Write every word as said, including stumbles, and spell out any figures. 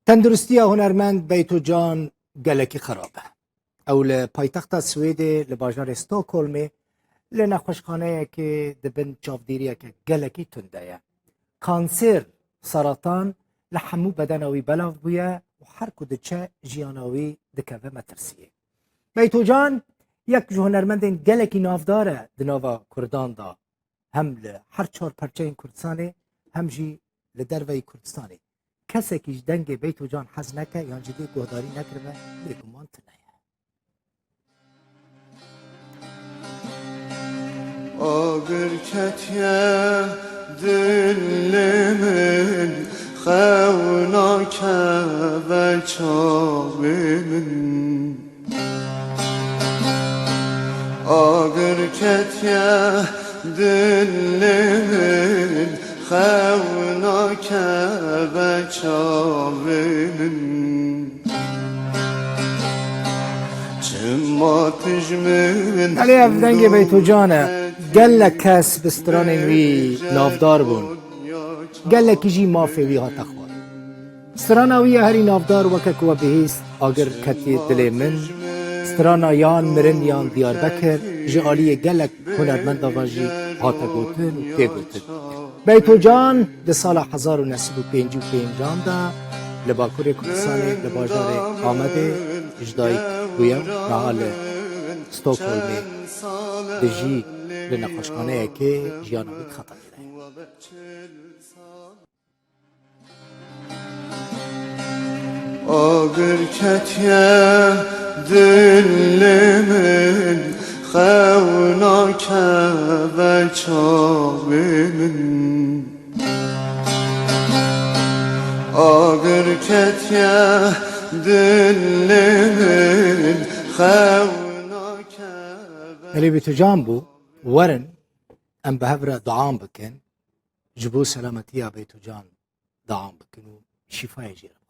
Tenduristiya hunermend Beyto Can gelekî xerab e. Ew li paytexta Swêdê li bajarê Stockholmê li nexweşxaneyekê di bin çavdêriyeke gelekî tund de ye. Kanser, seratan li hemû bedena wî belav bûye û her ku diçe jiyana wî dikeve metirsiyê. Beyto Can yek ji hunermendên gelekî navdar e di nava Kurdan de. Hem li her çar perçeyên Kurdistanê hem jî li derveyî Kurdistanê. Kesekî ji dengê Beyto Can hez neke yan jî dê guhdarî nekiribe, bêguman tune ye. Agir ketiye dilê min, xew nakeve çavê min. Agir ketiye dilê min, xew nakeve çavê min. Çima tij min Belê ev dengê Beyto Can e. Gelek kes bi stranên wî navdar bûn. Gelekî jî mafê wî hate xwarin. Strana wî ya herî navdar weke ku we bihîst, Agir ketiye dilê min. Strana yan mirin yan Diyarbekir ji aliyê gelek hunermendan ve jî hate gotin û tê gotin. Beyto Can di sala hezar û neh sed û pêncî û pêncan de li Bakurê Kurdistanê li bajarê Amedê ji dayik bûye û niha li Stockholmê dijî, li nexweşxaneyekê jiyana wî xeterî de ye. Agir ketiye dilê min, xew nakeve çavê min. Agir ketiye dilê min, xew nakeve Elê Beyto Can bû, werin em bi hev re duan bikin. Ji bo selametiya Beyto Can duan bikin û şîfayê jê re